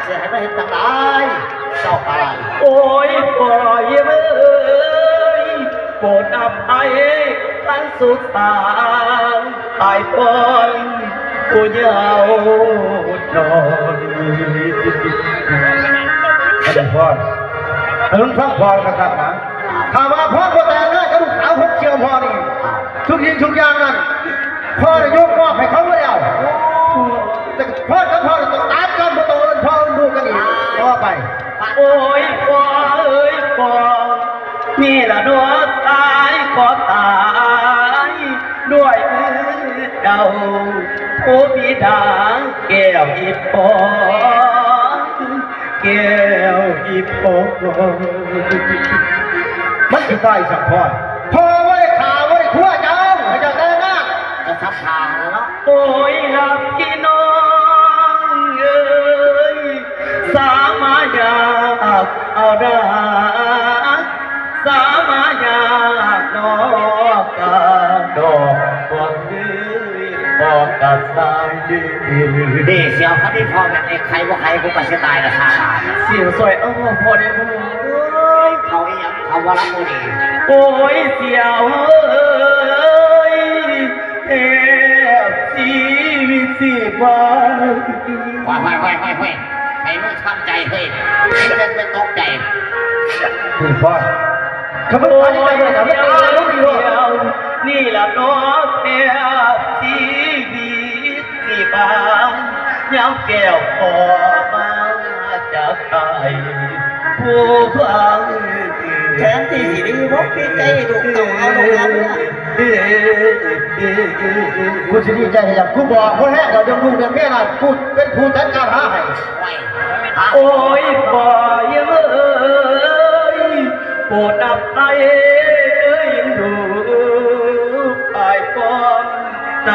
ຊິໃຫ້ມາເຮັດຈັ່ງໃດເຈົ້າກໍໄດ້. ໂອ້ຍ ພໍ່ເອີຍ ໂປດອະໄພຄັນສຸດສາງ ອ້າຍປ່ອຍຜູ້ເຍົາວນ້ອຍ. ອາຈານພອນ ເອີ ຟັງພໍ່ແລ້ວກໍກັບມາ. ຖ້າວ່າພໍ່ບໍ່ແຕ່ງງານກັບລູກສາວຄົນຂຽວພໍ່ນີ້ ທຸກສິ່ງທຸກຢ່າງນັ້ນ ພໍ່ໄດ້ຍົກມອບໃຫ້ເຂົາໝົດແລ້ວ. ແຕ່ພໍ່ກັບພໍ່ຕ້ອງຕັດກັນ ບໍ່ຕ້ອງເອີ້ນພໍ່ເອີ້ນລູກກັນອີກຕໍ່ໄປ. ໂອ້ຍ ພໍ່ເອີຍ ພໍ່ ນີ້ລະເນາະ ຕາຍກໍຕາຍດ້ວຍມືເຈົ້າ ໂອ້ ບິດາແກ້ວອີ່ພໍ່. ແກ້ວອີ່ພໍ່ ມັນຊິຕາຍສະພອນ. ພໍ່ບໍ່ໄດ້ຂ້າບໍ່ໄດ້ຄົວເຈົ້າ ໃຫ້ເຈົ້າແຕ່ງງານ ກໍສັດທາແລ້ວເນາະ. ໂອ້ຍລະພີ່ນ້ອງເອີຍ ສາມາຢາກເອົາດາ ສາມາຢາກນອກກາດອກ ບໍ່ຄືພໍ່ກະຊາຍເດ້. ເດ້ ສຽວ ຄັນມີພໍ່ແບບນີ້ ໃຄບໍ່ໃຄ ກູກະຊິຕາຍລະຊາດ. ສຽວ ຊ່ອຍເອົາພໍ່ແດ່ເດີ. ເອີຍ ເຖົ້າອີ່ຫຍັງ ເຖົ້າວ່າລະບໍ່ດີ. ໂອ້ຍ ສຽວເອີຍ ແທບຊີວິດຊີວາ. ຫ້ວຍ ຫ້ວຍ ຫ້ວຍ ຫ້ວຍ ຫ້ວຍ ໃຫ້ເຮົາທຳໃຈເຮີ້ຍ ເປັນ ເປັນຕົກໃຈ. ນີ້ພໍ່ ຂ້າພະເຈົ້າ ໂອ້ຍ ນີ້ລະເນາະ ແທບຊີວິດຊິບານ ຍາມແກ້ວພໍ່ມາຈາກໄກ ຜູ້ຟັງ ແທນທີ່ຊິດີບໍ່ ດີໃຈລູກເຕົ້າເອົາລູກເອົາເມຍ. ກູຊິດີໃຈຫຍັງ ກູບອກພໍແລ້ວ ດຽວລູກດຽວເມຍນັ້ນ ກູເປັນຜູ້ຈັດການຫາໃຫ້. ໂອ້ຍ ພໍ່ເອີຍ ໂປດອະໄພເດີ ເອີຍ ລູກອ້າຍປ້ອມໃນ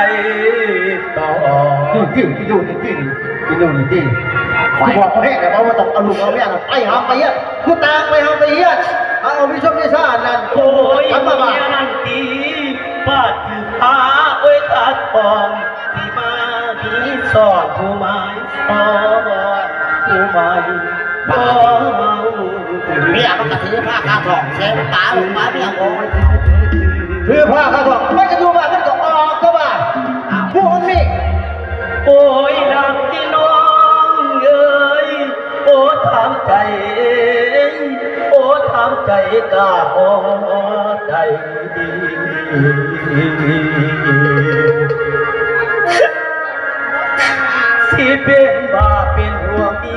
ຕອນ. ນີ້ຕິ ອີ່ໜູນີ້ຕິ ອີ່ໜູນີ້ຕິ ກູບອກບໍ່ແຮງແລ້ວ ວ່າບໍ່ຕ້ອງເອົາລູກເອົາເມຍນະ ໄປຫາໄປຮຽນ ກູຕາງໄປຫາໄປຮຽນ ເອົາວິຊາວິຊານັ້ນ ໂອ້ຍ ກັບມາບ້ານ ເມຍນັ້ນຕິ ບາດຄືພາ ໂອ້ຍ ຕັດອອກ ທີ່ມາມີສອນຜູ້ໝາຍສອນຜູ້ໃໝ່ບໍ່. ເມຍມັນກໍຖືຜ້າຄາດອກ ເຊປາລົງມາເມຍ ໂອ້ຍ ຖືຜ້າຄາດອກ ມັນກໍຢູ່ບ້ານ ມັນກໍອອກຕົວະ ຜູ້ຄົນນີ້. ໂອ້ຍ ນາງພີ່ນ້ອງເອີຍ ໂອ້ ທຳໃຈ ໂອ້ ທຳໃຈກໍບໍ່ໄດ້. ຊິເປັນບ້າເປັນຫົວມີ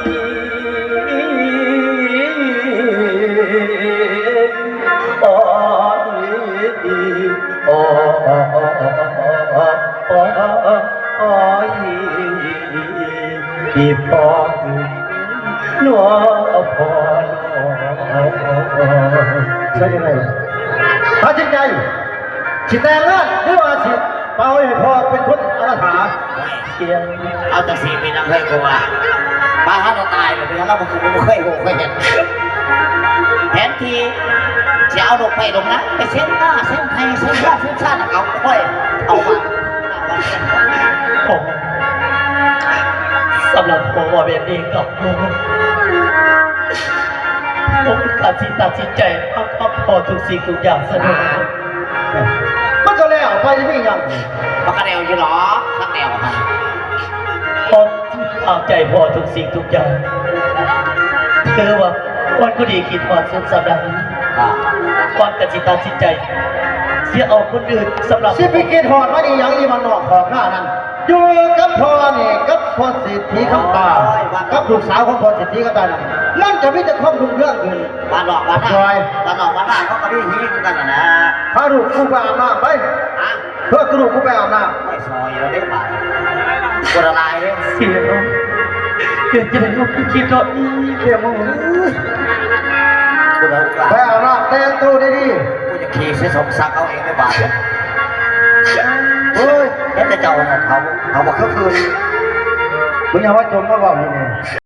ໂອ້ຍ ໂອ້ ໂອ້ຍ ອີ່ພໍ່ ໜໍ່ພໍ່ ໜໍ່. ເຮັດຈັ່ງໃດລະ? ຕັດສິນໃຈ ຊິແຕ່ງງານ ຫຼືວ່າຊິປ່ອຍໃຫ້ພໍ່ເປັນຄົນອະນາຖາ? ເອົາຈັ່ງຊີ້ ເປັນຫຍັງເຮີ້ຍ ກູວ່າ ປາຫາຕົວຕາຍ ເປັນຫຍັງລາວບໍ່ ບໍ່ເຄີຍຮູ້ເຄີຍເຫັນ. ແທນທີ່ຊິເອົາລູກໄປລົງນາ ໄປເຊັນນາ ເຊັນໄຮ່ ເຊັນຊາ ເຊັນຊານ ເອົາຂ້ອຍເອົາມາ. ສຳລັບພໍ່ເວົ້າແບບນີ້ກັບພໍ່ ຜົມກໍຊິຕັດສິນໃຈຮັບພໍ່ທຸກສິ່ງທຸກຢ່າງຊະເດີ. ມັນກໍແລ້ວໄປ ຊິມີຫຍັງ? ມັນກໍແລ້ວຢູ່ດອກ ຄັນແລ້ວຫັ້ນ. ພໍ່ຕາມໃຈພໍ່ທຸກສິ່ງທຸກຢ່າງ. ຄືວ່າ ຄວນກໍດີຄິດຮອດສຸດສຳລັບ ຄວນກໍຊິຕັດສິນໃຈ ຊິເອົາຄົນອື່ນສຳລັບ ຊິໄປຄິດຮອດມັນອີ່ຫຍັງ ອີ່ບ້ານນອກຂອກນານັ້ນ. ຢູ່ກັບພໍ່ນີ້ ກັບພໍ່ເສດຖີຄຳຕາ ກັບລູກສາວຂອງພໍ່ເສດຖີຄຳຕານັ້ນ ມັນກໍມີແຕ່ຄວາມຮຸ່ງເຮືອງຂຶ້ນ. ບ້ານນອກບ້ານນາ ບ້ານນອກບ້ານນາເຂົາກໍມີຮີຄືກັນຫັ້ນແຫຼະ. ພາລູກກູໄປອາບນ້ຳໄປ. ຮະ? ເອີ ລູກກູໄປອາບນ້ຳ. ຂ້ອຍຊອຍແລ້ວເດ້ບາດນີ້ ບໍ່ລະລາຍເດ້. ເສຍເນາະ ເຮັດຈັ່ງໃດເຮົາຄືຄິດເນາະ ອີ່ແມ່ໝໍ. ໄປອາບນ້ຳແຕ່ງໂຕດີໆ. ກູຈະຂີ່ເສຍສົມສັກເອົາເອງເດ້ບາດນີ້. ໂອ້ຍ ເຫັນແຕ່ເຈົ້ານະ ເຖົ້າ ເຖົ້າບໍ່ຄືຄືນ. ມຶງຢ່າມາຈົ່ມມາເວົ້າຢູ່ນີ້.